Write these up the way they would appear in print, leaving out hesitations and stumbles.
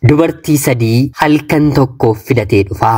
Dubartii 3 halkan tokkoof fidatee dhufa.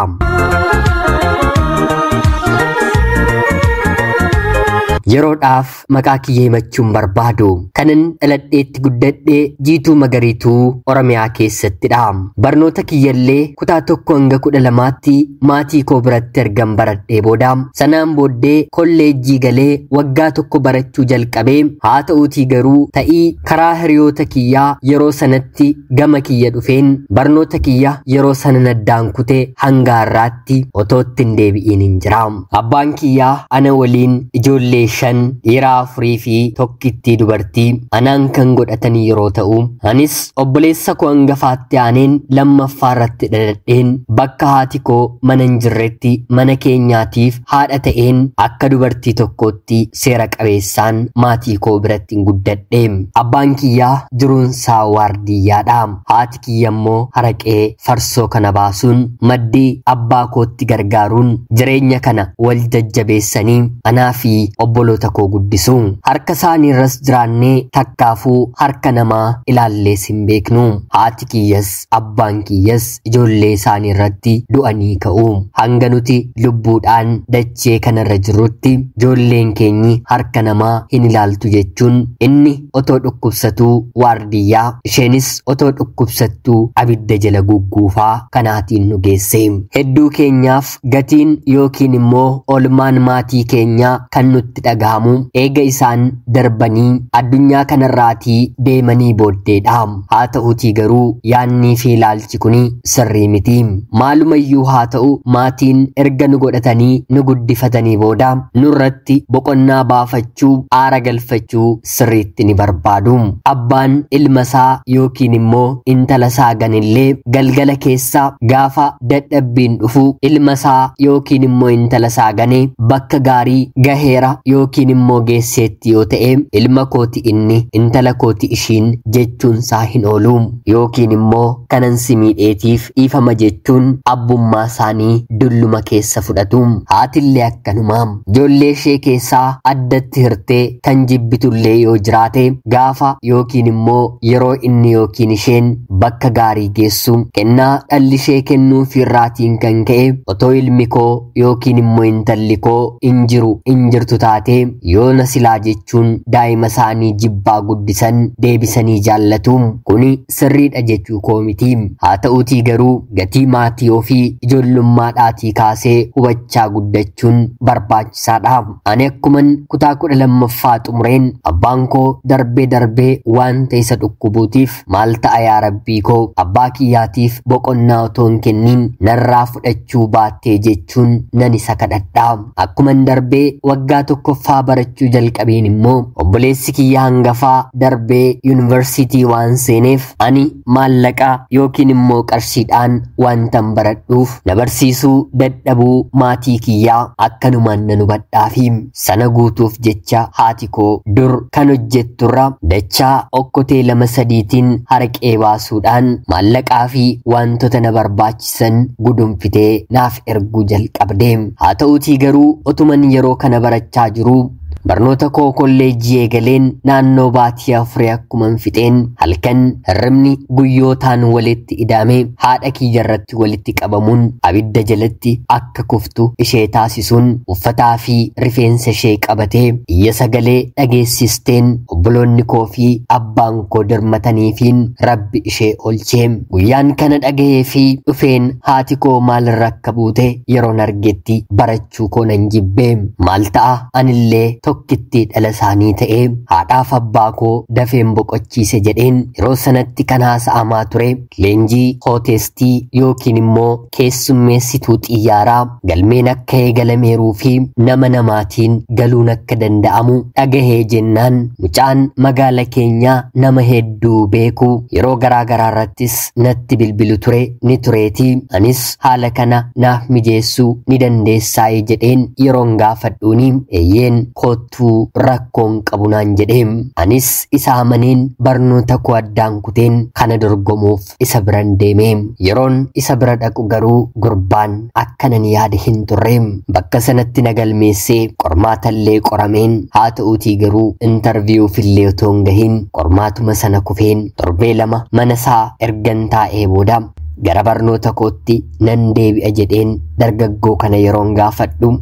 Yeroodhaaf maqaa kiyya himachuun barbaadu. Kanan dhaladheetti guddadhee Jiituu Magariituu Oromiyaa keessattidha. Barnoota kiyyallee kutaa 1 hanga 12tti maatii koo biratti ergan baradhee booda sanaan booddee kolleejjii galee waggaa 1 barachuu jalqabee, haa ta'uutii garuu ta'ii karaa hiriyoota kiyyaa yeroo sanatti gama kiyya dhufeen barnoota kiyya yeroo sana naddaan kutee hanga har'aatti otoo itti hin deebi'iin hin jira. Abbaan kiyyaa ana waliin ijoollee 5 dhiiraa 4 fi tokkittii dubartii anaan kan godhatanii yeroo ta'u, anis obboleessa koo hangafaatti aaneen lammaffaa irratti dhaladheen bakka haati koo mana hin jirretti mana keenyaatiif haadha ta'een akka dubartii tokkootti seera qabeessaan maatii koo biratti hin guddadhe. Abbaan kiyyaa jiruunsaa waardiyyaadha. Haati kiyya immoo haraqee farsoo kana baasuun maddii abbaa kootti gargaaruun jireenya kana wal jajjabeessanii anaa fi obboloota koo guddisu. Harka isaanii irras jiraannee takkaafuu harka namaa ilaallees hin beeknu. Haati kiyyas abbaan kiyyas ijoollee isaanii irratti du'anii ka'u. Hanga nuti lubbuudhaan dachee kanarra jirrutti ijoolleen keenyi harka namaa hin ilaaltu jechuun inni otoo dhukkubsatuu waardiyyaa, isheenis otoo dhukkubsattuu abidda jala gugguufaa kanaatiin nu geesse. Hedduu keenyaaf gatiin yookiin immoo oolmaan maatii keenyaa kan nutti dhagahamu eega isaan darbanii addunyaa kanarraatii deemanii booddeedha. Haa ta'uutii garuu yaannii fi ilaalchi kuni sirrii miti. Maalumayyuu haa ta'u maatiin erga nu godhatanii nu guddifatanii booda nurratti boqonnaa baafachuu, aara galfachuu sirriitti ni barbaadu. Abbaan ilma isaa yookiin immoo intala isaa ganillee galgala keessa gaafa dadhabbiin dhufu ilma isaa yookiin immoo intala isaa gane bakka gaarii gaheera yookiin immoo geesseetti yoo ta'e ilma kooti inni, intala kooti ishiin jechuun isaa hin oolu. Yookiin immoo kanan si miidheetiif dhiifama jechuun abbummaa isaanii dulluma keessa fudhatu. Haatillee akkanuma ijoollee ishee keessaa addatti hirtee kan jibbitullee yoo jiraate gaafa yookiin immoo yeroo inni yookiin isheen bakka gaarii geessu kennaa dhalli ishee kennuufii irraatiin kan ka'e otoo ilmi koo yookiin immoo intalli koo hin jiru hin jirtu taate yoo na silaa jechuun daa'ima isaanii jibbaa guddisan deebisanii jaallatu. Kuni sirriidha jechuu koo miti. Haa ta'uutii garuu gatii maatii ofii ijoollummaadhaatii kaasee hubachaa guddachuun barbaachisaadha. Ani akkuman kutaa 12ffaa xumureen abbaan koo darbee darbee waanta isa dhukkubuutiif maal ta'a yaa rabbii koo abbaa kiyyaatiif boqonnaa otoo hin kenniin narraa fudhachuu baattee jechuun nan isa kadhadha. Akkuman darbee waggaa 1ffaa barachuu jalqabeen immoo obboleessi kiyya hangafaa darbee yuunivarsiitii waan seeneef ani maallaqa yookiin immoo qarshiidhaan waantan baradhuuf na barsiisuu dadhabuu maatii kiyyaa akkanumaan nan hubadhaafi sana guutuuf jecha haati koo dur kan hojjetturra dachaa okkotee 2-3tiin harqee baasuudhaan maallaqaa fi wantoota na barbaachisan gudunfitee naaf erguu jalqabde. Haa ta'uutii garuu otuman yeroo kana barachaa jiruu barnoota koo kolleejjii eegaleen naannoo baatii 4 akkuman fixeen halkan hirribni guyyootaan walitti ida'ame haadha kiyya irratti walitti qabamuun abidda jalatti akka kuftu ishee taasisuun uffataa fi rifeensa ishee qabatee iyya sagalee dhageessisteen obboloonni koo fi abbaan koo dirmataniifiin rabbi ishee oolchee. Guyyaan kana dhagahee fi dhufeen haati koo maalirra akka buute yeroon argetti barachuu koo nan jibbee. Maal ta'a anillee tokkittii dhala isaanii ta'ee haadhaaf abbaa koo dafeen boqochiise jedheen yeroo sanatti kan haasa'amaa ture leenjii hooteestii yookiin immoo keessummeessituu xiyyaaraa galmeen akka eegalameeruu fi nama namaatiin galuun akka danda'amu dhagahee jennaan mucaan magaala keenyaa nama hedduu beeku yeroo garaa garaa irrattis natti bilbilu ture ni tureetii anis haala kana naaf mijeessuu ni dandeessaayee jedheen yeroon gaafadhuuni eeyyeen kootu Koottuu rakkoon qabu naan jedhee. Anis isa amaneen barnoota koo addaan kuteen kana dorgomuuf isa biran deeme. Yeroon isa bira dhaqu garuu gurbaan akkanan yaade hin turre. Bakka sanatti na galmeessee qormaatallee qorameen, haa ta'uutii garuu intarviiyuufillee otoo hin gahin qormaatuma sana kufeen torbee 2 mana isaa ergan taa'ee booda gara barnoota kootti nan deebi'a jedheen dargaggoo kana yeroon gaafadhu,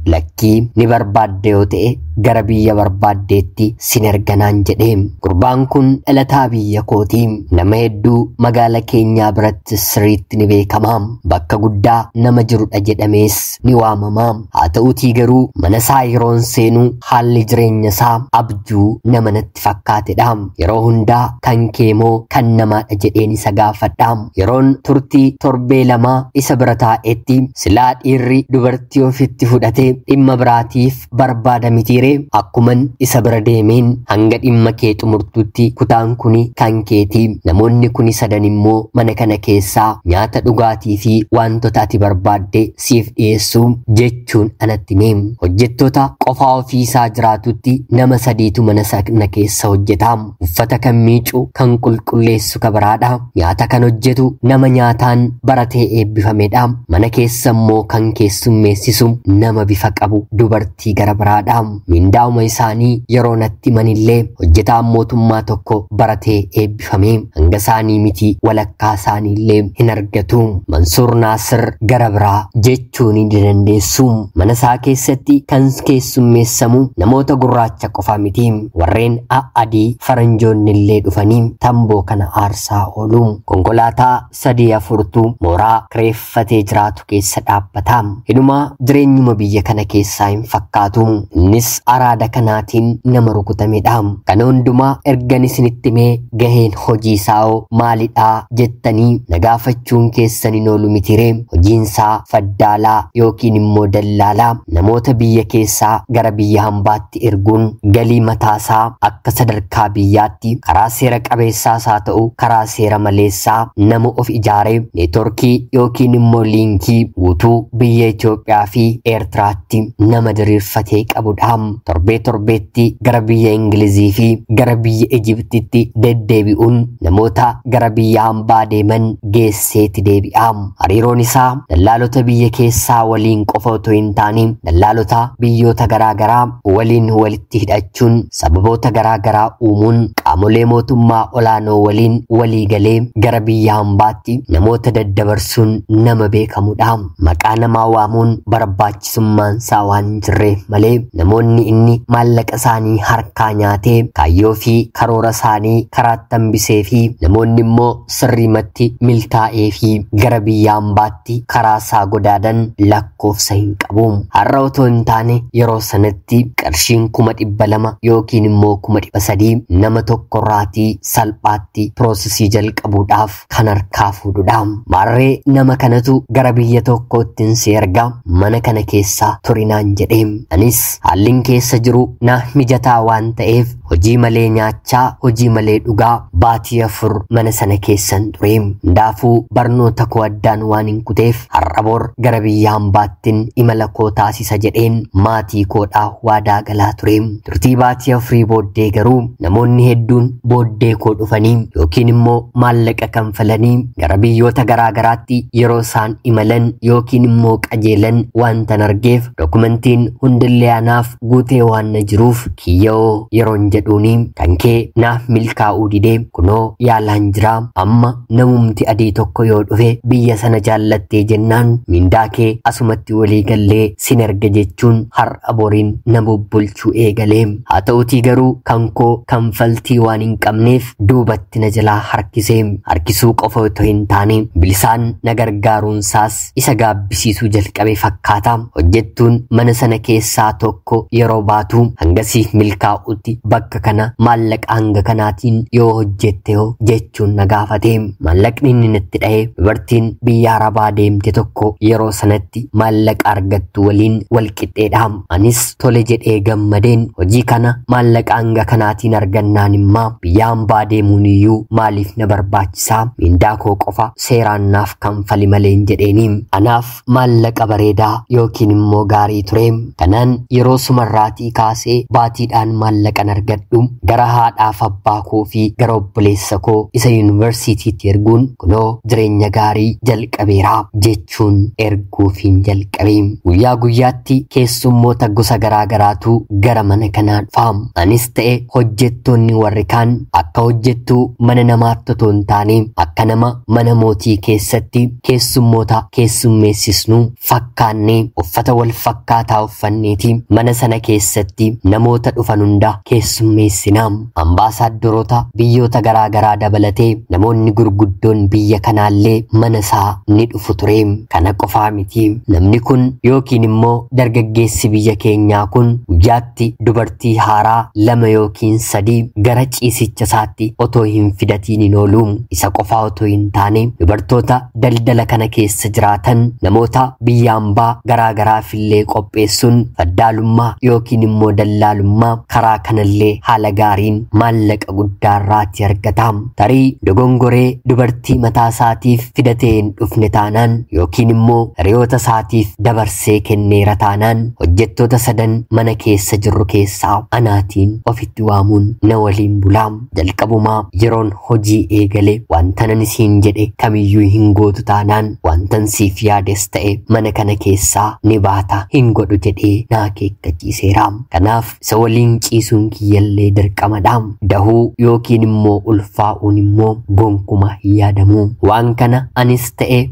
lakkii, ni barbaadde yoo ta'e gara biyya barbaaddeetti sin erganaan jedhee. Gurbaan kun dhalataa biyya kooti. Nama hedduu magaala keenyaa biratti sirriitti ni beekama. Bakka guddaa nama jirudha jedhamees ni waamama. Haa ta'uutii garuu mana isaa yeroon seenuu haalli jireenya isaa abjuu nama natti fakkaatedha. Yeroo hundaa kan keemoo kan namaadha jedheen isa gaafadha. Yeroon turtii torbee 2 isa bira taa'etti, silaa dhiirri dubartii ofitti fudhatee dhimma biraatiif barbaada mitiire, akkuman isa bira deemeen hanga dhimma kee xumurtutti kutaan kuni kan keetii, namoonni kuni sadan immoo mana kana keessaa nyaata, dhugaatii fi wantoota ati barbaadde siif dhiyeessu jechuun anatti hime. Hojjettoota qofaa ofii isaa jiraatutti nama sadiitu mana sana keessa hojjeta. Uffata kan miicu, kan qulqulleessu kabiraadha. Nyaata kan hojjetu nama nyaataan baratee eebbifamedha. Mana keessa immoo kan keessummeessisu nama bifa qabu dubartii gara biraadha. Mindaa'uma isaanii yeroo natti manillee hojjetaan mootummaa tokko baratee eebbifame hanga isaanii miti, walakkaa isaaniillee hin argatu. Mansuur Naasir gara biraa jechuu ni dandeessu. Mana isaa keessatti kan keessummeessamu namoota gurraacha qofa miti. Warreen adii faranjoonni illee dhufanii tamboo kana aarsaa oolu. Konkolaataa 3 4tu mooraa kireeffatee jiraatu keessa dhaabbata. Hinumaa jireenyuma biyya kana keessaa hin fakkaatu. Innis araada kanaatiin nama rukutamedha. Kana hundumaa ergan isinitti himee, gaheen hojii isaa hoo maalidhaa jettanii na gaafachuun keessan hin oolu mitiree? Hojiin isaa faddaalaa yookiin immoo dallaalaa, namoota biyya keessaa gara biyya hambaatti erguun galii mataasaa akka sadarkaa biyyaatti karaa seera qabeessaas haa ta'u karaa seera maleessaa nama of ijaaree neetworkii yookiin immoo liinkii guutuu biyya Itoophiyaa fi Eertiraatti nama diriirfatee qabudha. Torbee torbeetti gara biyya Ingilizii fi gara biyya Ijiptitti deddeebi'uun namoota gara biyya hambaa deeman geesseeti deebi'a. Hariiroon isaa dallaalota biyya keessaa waliin qofa otoo hin taane dallaalota biyyoota garaagaraa waliin walitti hidhachuun, sababoota garaagaraa uumuun, qaamolee mootummaa olaanoo waliin walii galee gara biyya hambaatti namoota daddabarsuun nama beekamudha. Maqaa namaa waamuun barbaachisummaan isaa waan hin jirreef malee, namoonni inni maallaqa isaanii harkaa nyaatee kaayyoo fi karoora isaanii karaatti hambisee fi namoonni immoo sirriimatti milkaa'ee fi gara biyya hambaatti karaa isaa godaadan lakkoofsa hin qabu. Har'a otoo hin taane yeroo sanatti qarshiin 200,000 yookiin immoo 300,000 nama tokkorraatii salphaatti piroosesii jalqabuudhaaf kan harkaa fuudhudha. Maarree nama kanatu gara biyya tokkootti si erga, mana kana keessa turinaan jedhee. Anis hallin keessa jiru na mijataa waan ta'eef hojii malee nyaachaa, hojii malee dhugaa baatii 4 mana sana keessan ture. Hundaafuu barnoota koo addaan waan hin kuteef har'a bor gara biyya hambaattin imala koo taasisa jedheen maatii koodhaa waadaa galaa ture. Turtii baatii 4 booddee garuu namoonni hedduun booddee koo dhufanii yookiin immoo maallaqa kanfalanii gara biyyoota garaa garaatti yeroo isaan imalan yookiin immoo qajeelan waantan argeef, dokumentiin hundillee anaaf guutee waan na jiruuf, kiyyoo yeroon jedhuuni kan kee naaf milkaa'uu didee, kunoo yaalaan jira, amma namumti adii tokko yoo dhufe biyya sana jaallattee jennaan mindaa kee asumatti walii gallee sin erga jechuun har'a boriin na bubbulchuu eegalee. Haa ta'utii garuu kan koo kanfaltii waan hin qabneef duubatti na jalaa harkisee. Harkisuu qofa otoo hin taane bilisaan na gargaaruunsaas isa gaabbisiisuu jalqabe fakkaata. Hojjettuun mana sana keessaa tokko yeroo baatu, hangasiif milkaa'utti bakka kana maallaqa hanga kanaatiin yoo hojjette hoo jechuun na gaafate. Maallaqni inni natti dha'e dubartiin biyya Arabaa deemte tokko yeroo sanatti maallaqa argattu waliin wal qixxeedha. Anis tole jedhee gammadeen hojii kana maallaqa hanga kanaatiin argannaan immoo ammaa biyya hambaa deemuun iyyuu maaliif na barbaachisaa? Mindaa koo qofa seeraan naaf kanfali maleen jedheeni. Anaaf maallaqa bareedaa yookiin immoo gaarii ture. Kanaan yeroo sumarraatii kaasee baatiidhaan maallaqan argadhu gara haadhaaf abbaa koo fi gara obboleessa koo isa yuunivarsiitiitti erguun kunoo jireenya gaarii jalqabeera jechuun erguufiin jalqabe. Guyyaa guyyaatti keessummoota gosa garaa garaatu gara mana kanaa dhufa. Anis ta'e hojjettoonni warri kaan akka hojjettuu mana namaatti otoo hin taane akka nama mana mootii keessatti keessummoota keessummeessisnu fakkaannee uffata wal fakkaataa uffanneeti mana sana keessatti namoota dhufan hunda keessummeessina. Ambaasaaddoroota biyyoota garaa garaa dabalatee namoonni gurguddoon biyya kanaallee mana isaa ni dhufu ture. Kana qofaa miti. Namni kun yookiin immoo dargaggeessi biyya keenyaa kun guyyaatti dubartii haaraa 2 yookiin 3 gara ciisicha isaatti otoo hin fidatiin hin oolu. Isa qofaa otoo hin taane dubartoota daldala kana keessa jiraatan namoota biyya hambaa garaa garaafillee qopheessuun faddaalummaa yookiin immoo dallaalummaa karaa kanallee haala gaariin maallaqa guddaa irraatti argata. Tarii dogongoree dubartii mataa isaatiif fidatee hin dhufne taanaan yookiin immoo hiriyoota isaatiif dabarsee kenneera taanaan hojjettoota 3 mana keessa jirru keessaa anaatiin ofitti waamuun na waliin bulaa. Jalqabumaa yeroon hojii eegale wantanan isiin jedhe kamiyyuu hin gootu taanaan wantan siif yaades ta'e mana kana keessaa ni baata hin godhu jedhee na akeekkachiiseera. Kanaaf isa waliin ciisuun kiyyallee dirqamadha. Dahuu yookiin immoo ulfaa'uun immoo gonkumaa hin yaadamu. Waan kana anis ta'e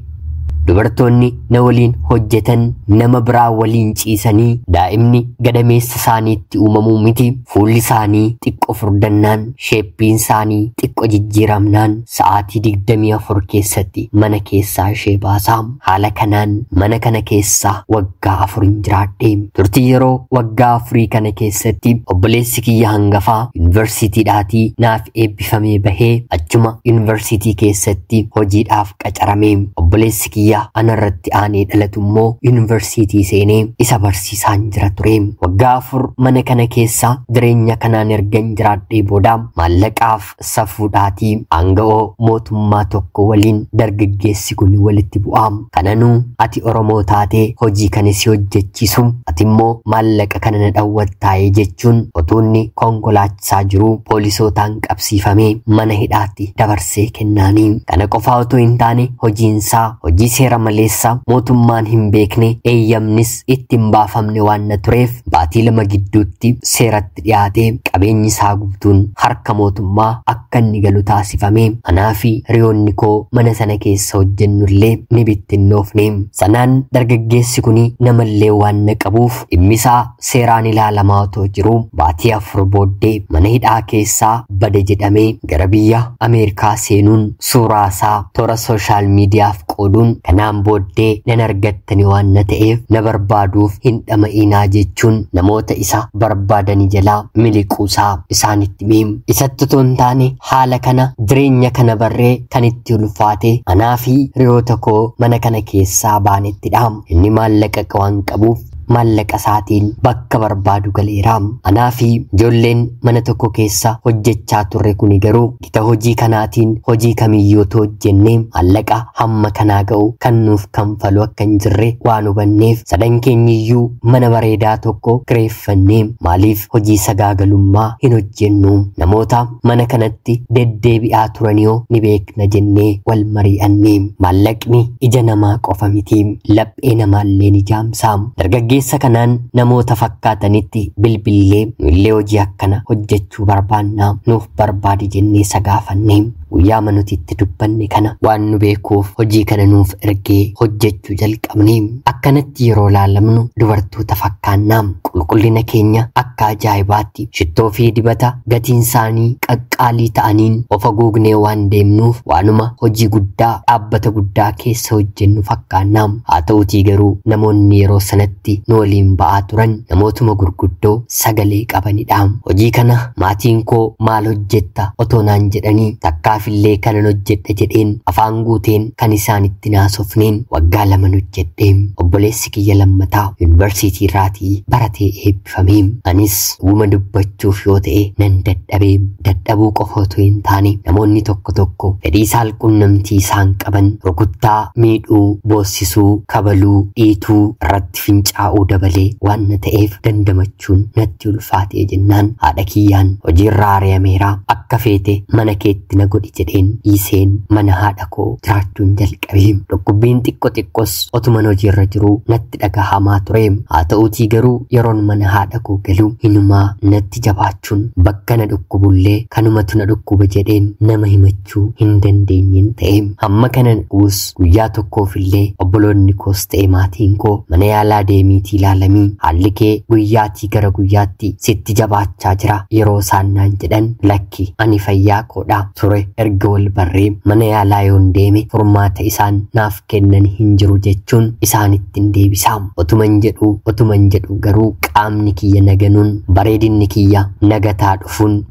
dubartoonni na waliin hojjetan nama biraa waliin ciisanii daa'imni gadameessa isaaniitti uumamuu miti. Fuulli isaanii xiqqo furdannaan, sheeppiin isaanii xiqqo jijjiiramnaan sa'aatii 24 keessatti mana keessaa ishee baasaa. Haala kanaan mana kana keessaa waggaa 4 jiraadhe. Turtii yeroo waggaa 4 kana keessatti obboleessi kiyya hangafaa yuunivarsiitiidhaatii naaf eebbifamee bahee achuma yuunivarsiitii keessatti hojiidhaaf qacarame. Obboleessi kiyya anarratti aanee dhalatu immoo yuunivarsiitii seenee isa barsiisaan jira ture. Waggaa 4 mana kana keessa jireenya kanaan ergan jiraadhee booda maallaqaaf safuudhaatii aanga'oo mootummaa tokko waliin dargaggeessi kun walitti bu'a. Kananuu ati Oromoo taatee hojii kana si hojjechiisu ati immoo maallaqa kana na dhawwattaa'ee jechuun otuunni konkolaachisaa jiru poolisootaan qabsiifamee mana hidhaatti dabarsee kennaanii. Kana qofaa otoo hin taane hojiinsaa hojii seera maleessa mootummaan hin beekne eeyyamnis itti hin baafamne waan na tureef baatii 2 gidduutti seeratti dhiyaatee qabeenyi isaa guutuun harka mootummaa akka inni galu taasifame. Anaa fi hiriyoonni koo mana sana keessa hojjennullee ni bittinnoofne. Sanaan dargaggeessi kun namallee waan na qabuuf dhimmi isaa seeraan ilaalamaa otoo jiru baatii 4 booddee mana hidhaa keessaa bade jedhamee gara biyya Ameerikaa seenuun suuraa isaa toora sooshaal miidiyaaf qooduun kanaan booddee nan argattani waan na ta'eef na barbaaduuf hin dhama'inaa jechuun namoota isa barbaadanii jalaa miliquusaa isaanitti hime. Isatti otoo hin taane haala kana jireenya kana barree kan itti ulfaate anaa fi hiriyoota koo mana kana keessaa baanettidha. Inni maallaqa waan qabuuf maallaqa isaatiin bakka barbaadu galeera. Anaa fi ijoolleen mana tokko keessa hojjechaa turre kuni garuu gita hojii kanaatiin hojii kamiyyuu otoo hojjennee maallaqa hamma kanaa ga'u kan nuuf kanfalu akka hin jirre waan hubanneef sadan keenyiyyuu mana bareedaa tokko kireeffannee maaliif hojii sagaagalummaa hin hojjennu? Namoota mana kanatti deddeebi'aa turaniyoo ni beekna jennee wal mari'anne. Maallaqni ija namaa qofa miti, laphee namaallee ni jaamsa. Dargaggeessa kanaan namoota fakkaatanitti bilbillee nullee hojii akkana hojjechuu barbaanna nuuf barbaadi jennee isa gaafanne. Guyyaa nuti itti dubbanne kana waan nu beekuuf hojii kana nuuf ergee hojjechuu jalqabne. Akkanatti yeroo laalamnu dubartoota fakkaanna. Qulqullina keenya akka ajaa'ibaatti shittoo fi dibata gatiin isaanii qaqqaalii ta'aniin of haguugnee waan deemnuuf waanuma hojii guddaa dhaabbata guddaa keessa hojjennu fakkaanna. Haa ta'utii garuu namoonni yeroo sanatti nu waliin ba'aa turan namootuma gurguddoo sagalee qabanidha. Hojii kana maatiin koo maal hojjetta otoo naan jedhanii takkaa Kiyyaafillee kanan hojjedha jedheen afaan guuteen kan isaanitti naasofneen waggaa 2 hojjedhe. Obboleessi kiyya lammataa yuunivarsiitii irraatii baratee eebbifame. Anis dhuguma dubbachuuf yoo ta'e nan dadhabe. Dadhabuu qofa otoo hin taane namoonni tokko tokko fedhii saalqunnamtii isaan qaban rukuttaa, miidhuu, boossisuu, kabaluu, dhiituu, irratti fincaa'uu dabalee waan na ta'eef dandamachuun natti ulfaatee jennaan haadha kiyyaan hojiirraa ari'ameera, akka feete mana keetti na godhi jedheen dhiiseen mana haadha koo jiraachuun jalqabe. Dhukkubbiin xiqqo xiqqos otuman hojiirra jiruu natti dhagahamaa ture. Haa ta'uutii garuu yeroon mana haadha koo galu hinumaa natti jabaachuun bakka na dhukkubullee kanumatu na dhukkuba jedheen nama himachuu hin dandeenyeen ta'e. Hamma kana dhukkubus guyyaa tokkoofillee obboloonni koos ta'e maatiin koo mana yaalaa deemiitii ilaalamii haalli kee guyyaatii gara guyyaatti sitti jabaachaa jira yeroo isaan naan jedhan lakki ani fayyaa koodha ture. Erga wal barree mana yaalaa yoon deeme furmaata isaan naaf kennan hin jiru jechuun isaanittiin deebisa. Otuman jedhu garuu qaamni kiyya naganuun bareedinni kiyya nagataa dhufuun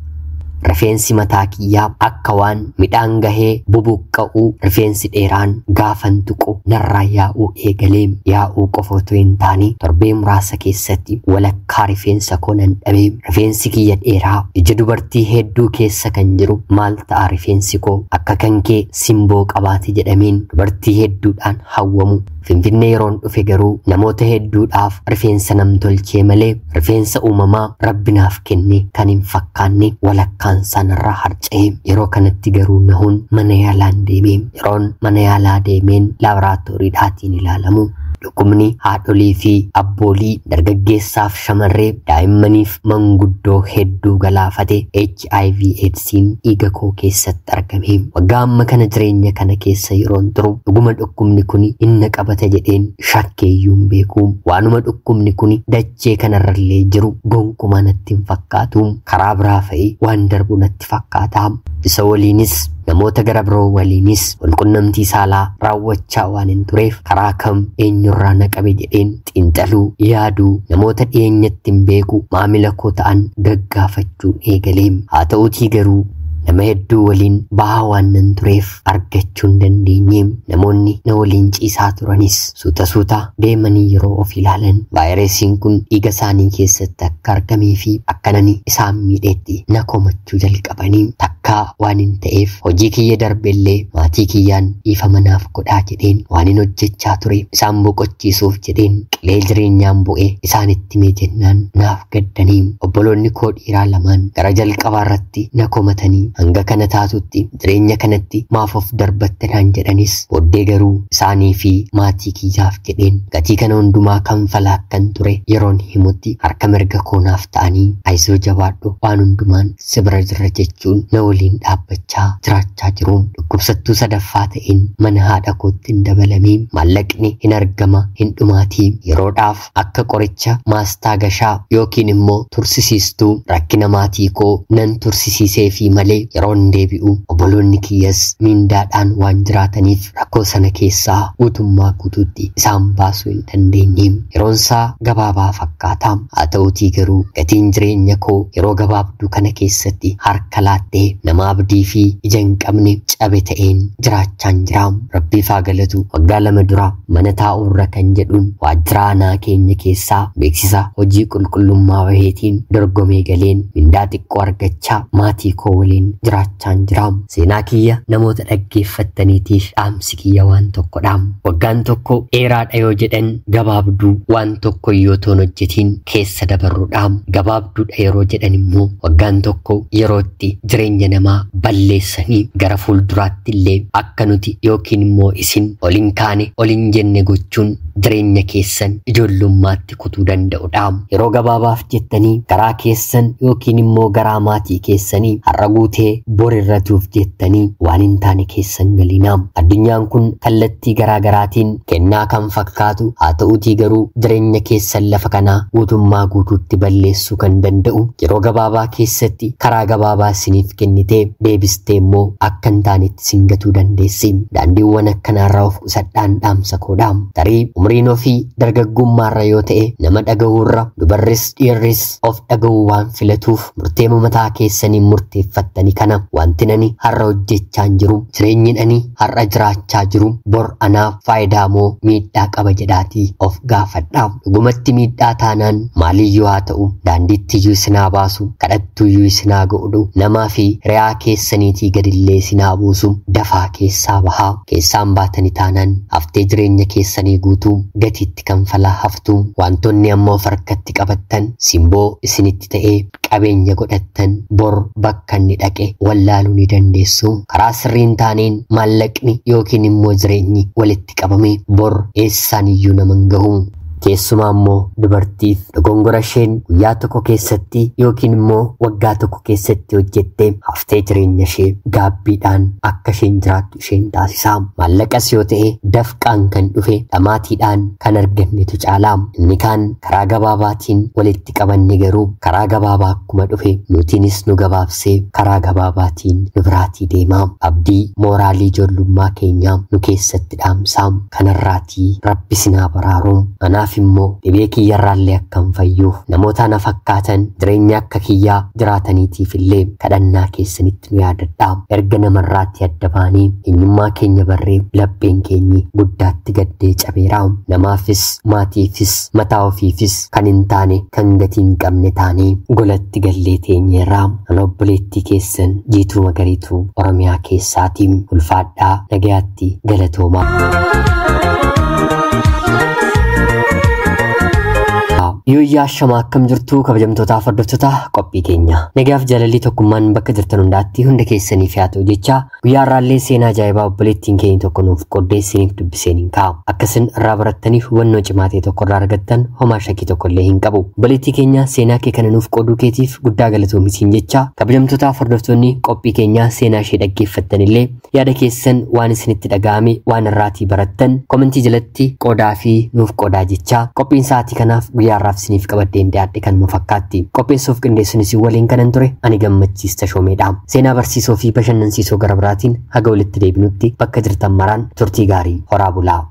rifeensi mataa kiyyaa akka waan midhaan gahee bubuqqa'uu rifeensi dheeraan gaafan tuqu narraa yaa'uu eegalee. Yaa'uu qofa otoo hin taane torbee muraasa keessatti walakkaa rifeensa koo nan dhabe. Rifeensi kiyya dheeraa ija dubartii hedduu keessa kan jiru maal ta'a rifeensi koo akka kan kee simboo qabaate jedhameen dubartii hedduudhaan hawwamu. Finfinnee yeroon dhufe garuu namoota hedduudhaaf rifeensa namtolchee malee rifeensa uumamaa rabbi naaf kenne kan hin fakkaanne walakkaan sanarraa harca'e. Yeroo kanatti garuu nahuun mana yaalaan deeme. Yeroon mana yaalaa deemeen laaboraatooriidhaatiin ilaalamu dhukkubni haadholii fi abboolii, dargaggeessaaf shamarree, daa'immaniif manguddoo hedduu galaafate HIV AIDSiin dhiiga koo keessatti argame. Waggaa amma kana jireenya kana keessa yeroon turu dhuguma dhukkubni kun inna qabata jedheen shakkeeyyuu hin beeku. Waanuma dhukkubni kun dachee kanarrallee jiru gonkumaa natti hin fakkaatu. Karaa biraa fa'i waan darbu natti fakkaata. Isa waliinis namoota gara biroo waliinis walqunnamtii saalaa raawwachaa waan hin tureef karaa kam eenyurraa na qabe jedheen xiinxaluu, yaaduu, namoota dhiyeenyatti hin beeku maamila koo ta'an gaggaafachuu eegalee. Haa ta'uutii garuu nama hedduu waliin bahaa waan nan tureef argachuu hin dandeenye. Namoonni na waliin ciisaa turanis suuta suuta deemanii yeroo of ilaalan vaayirasiin kun dhiiga isaanii keessatti akka argamee fi akka nani isaan miidheetti na komachuu jalqabanii. Takkaa waan hin ta'eef hojii kiyya darbellee maatii kiyyaan dhiifama naaf godhaa jedheen waan hin hojjechaa ture isaan boqochiisuuf jedheen qilee jireenyaan bu'e isaanitti himee jennaan naaf gaddanii. Obboloonni koo dhiiraa lamaan gara jalqabaa irratti na komatanii hanga kana taatutti jireenya kanatti maaf of darbatte naan jedhanis booddee garuu isaanii fi maatii kiyyaaf jedheen gatii kana hundumaa kanfalaa akkan ture yeroon himutti harka mirga koo naaf ta'anii ayizoo jabaadhu waan hundumaan si bira jirra jechuun na waliin dhaabbachaa jiraachaa jiru. Dhukkubsattuu sadaffaa ta'een mana haadha kootti hin dabalamee maallaqni hin argama hin dhumaatii. Yeroodhaaf akka qoricha maastaa gashaa yookiin immoo tursisiistuu rakkina maatii koo nan tursisiisee fi malee yeroon deebi'u obboloonni kiyyas miindaadhaan waan jiraataniif rakkoo sana keessaa guutummaa guutuutti isaan baasuu hin dandeenye. Yeroon isaa gabaabaa fakkaata. Haa ta'uutii garuu gatiin jireenya koo yeroo gabaabduu kana keessatti harka laattee nama abdii fi ija hin qabne cabe ta'een jiraachaan jira. Rabbiif haa galatu waggaa 2 dura mana taa'uurra kan jedhuun waajjira aanaa keenya keessaa beeksisa hojii qulqullummaa baheetiin dorgomee galeen mindaa xiqqoo argachaa maatii koo waliin jiraachaan jira. Seenaa kiyya namoota dhaggeeffattaniitiif dhaamsi kiyya waan tokkodha. Waggaan tokko dheeraadha yoo jedhan gabaabduu waan tokko yoo toon hojjetiin keessa dabarruudha. Gabaabduudha yeroo jedhan immoo waggaan tokko yerootti jireenya namaa balleessanii gara fuulduraatti illee akka nuti yookiin immoo isin ol hin kaane ol hin jenne gochuun jireenya keessan ijoollummaatti kutuu danda'udha. Yeroo gabaabaaf jettanii garaa keessan yookiin immoo garaa maatii keessanii har'a guutee bor irratuuf jettanii waan hin taane keessan galinaa. Addunyaan kun kallattii garaa garaatiin kennaa kan fakkaatu haa ta'uutii garuu jireenya keessan lafa kanaa guutummaa guutuutti balleessuu kan danda'u yeroo gabaabaa keessatti karaa gabaabaa isiniif kennitee deebistee immoo akka hin taanetti isin gatuu dandeessi. Daandiiwwan akkanaarraa of qusadhaan dhaamsa koodha. Tarii umriin ofii dargaggummaarra yoo ta'e nama dhaga'uurra dubarris dhiirris of dhaga'uu waan filatuuf murtee mataa keessaniin murteeffattanii ani kana wanti ani har'a hojjechaa jiru jireenyi ani har'a jiraachaa jiru bor anaaf faayidaa moo miidhaa qaba jedhaatii of gaafadha. Dhugumatti miidhaa taanaan maaliyyuu haa ta'u daandiittiyyuu isinaa baasu, kadhattuyyuu isinaa godhu, namaa fi re'aa keessaniitii gadillee isinaa buusu dafaa keessaa bahaa. Keessaan baatanii taanaan haftee jireenya keessanii guutuu gatiitti kanfalaa haftu. Wantoonni amma of harkatti qabattan simboo isinitti ta'ee qabeenya godhattan bor bakka inni dhaqe wallaaluu ni dandeessu. Karaa sirriin taaneen maallaqni yookiin immoo jireenyi walitti qabame bor eessaan iyyuu nama hin gahu. Keessumaa immoo dubartiif dogongora isheen guyyaa tokko keessatti yookiin immoo waggaa tokko keessatti hojjette haftee jireenya ishee gaabbiidhaan akka isheen jiraattu isheen taasisa. Maallaqas yoo ta'e dafqaan kan dhufe dhamaatiidhaan kan argannetu caala. Inni kaan karaa gabaabaatiin walitti qabanne garuu karaa gabaabaa akkuma dhufe nutiinis nu gabaabsee karaa gabaabaatiin nu biraatii deema. Abdii mooraalii ijoollummaa keenyaa nu keessatti dhaamsa. Kanarraatii Rabbi sinaa baraaru. Anaaf immoo dhibee kiyyarraallee akkan fayyuuf namoota na fakkaatan jireenya akka kiyyaa jiraataniitiif illee kadhannaa keessanitti nu yaadadha. Erga namarraatti adda baanee eenyummaa keenya barree lapheen keenyi guddaatti gaddee cabeera. Namaafis maatiifis mataa ofiifis kan hin taane kan gatii hin qabne taanee golatti gallee teenyeerra. Ana obboleettii keessan Jiituu Magariituu Oromiyaa keessaatiin ulfaadhaa, nagayaatti, galatoomaa. Yooyyaa shamaa akkam jirtu kabajamtootaaf hordoftoota qophii keenya. Nagaaf jaalalli tokkummaan bakka jirtan hundaatti hunda keessaniif haa ta'u jecha guyyaa har'aallee seenaa ajaa'ibaa obboleettiin keenya tokko nuuf qooddee isiniif dubbiseen hin kaa'u. Akkasin irraa barattaniif hubannoo cimaa ta'e tokko irraa argattan homaa shakkii tokko illee hin qabu. Obboleettii keenya seenaa kee kana nuuf qooduu keetiif guddaa galatoomi jecha kabajamtootaaf hordoftoonni qophii keenyaa seenaa ishee dhaggeeffattan illee yaada keessan waan isinitti dhaga'ame waan irraatii barattan komentii jalatti qoodaa fi nuuf qoodaa jecha qophiin sa'aatii kanaaf guyyaa har'aaf isiniif qabadheen dhiyaadhe kanuma fakkaatti. Qopheessuuf qindeessuunis waliin kanan ture ani Gammachiis Tashoomeedha. Seenaa barsiisoo fi bashannansiisoo gara biraatiin haga walitti deebinutti bakka jirtan maraan turtii gaarii horaa bulaa.